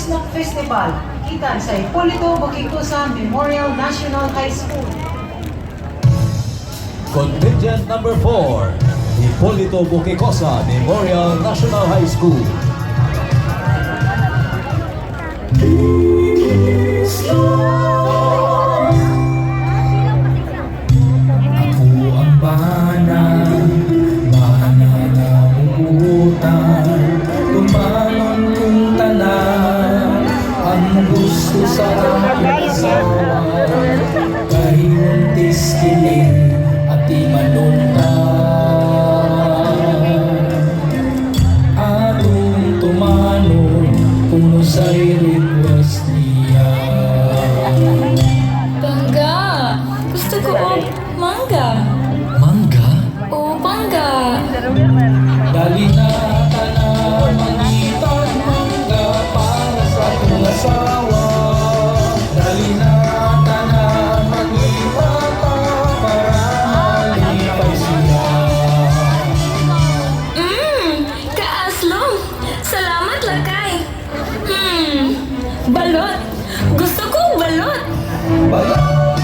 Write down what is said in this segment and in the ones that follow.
Snack Festival gikan sa Hipolito Bukikosa Memorial National High School. Contingent number 4, Hipolito Bukikosa Memorial National High School. Ako ang bana, bana nga buutan. Tumanon kong tanan ang gusto sa akong asawa. Kay buntis kini at di manunta. Atong tumanon kung unsay request niya. Pangga! Gusto ko og mangga. Mangga? O pangga. Dali na tanan, mangitag mangga para sa akong asawa. Dali na tanan, mangita ta para malipay siya. Kaaslom. Salamat, lakay. Balot. Gusto ko balot. Balot,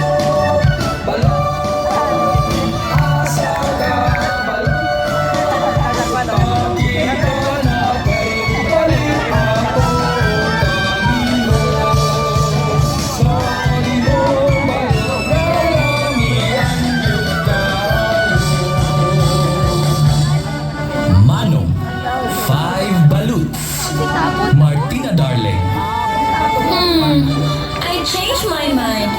balot, asa ka balot? Pakita na kay balik ako kanino. Sa imong balot nalamian gyud kaayo. Manong, 5 baluts. Martina Darling. I changed my mind.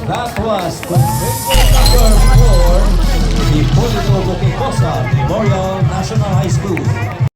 That was Convento number 4, Hipolito Bukikosa Memorial National High School.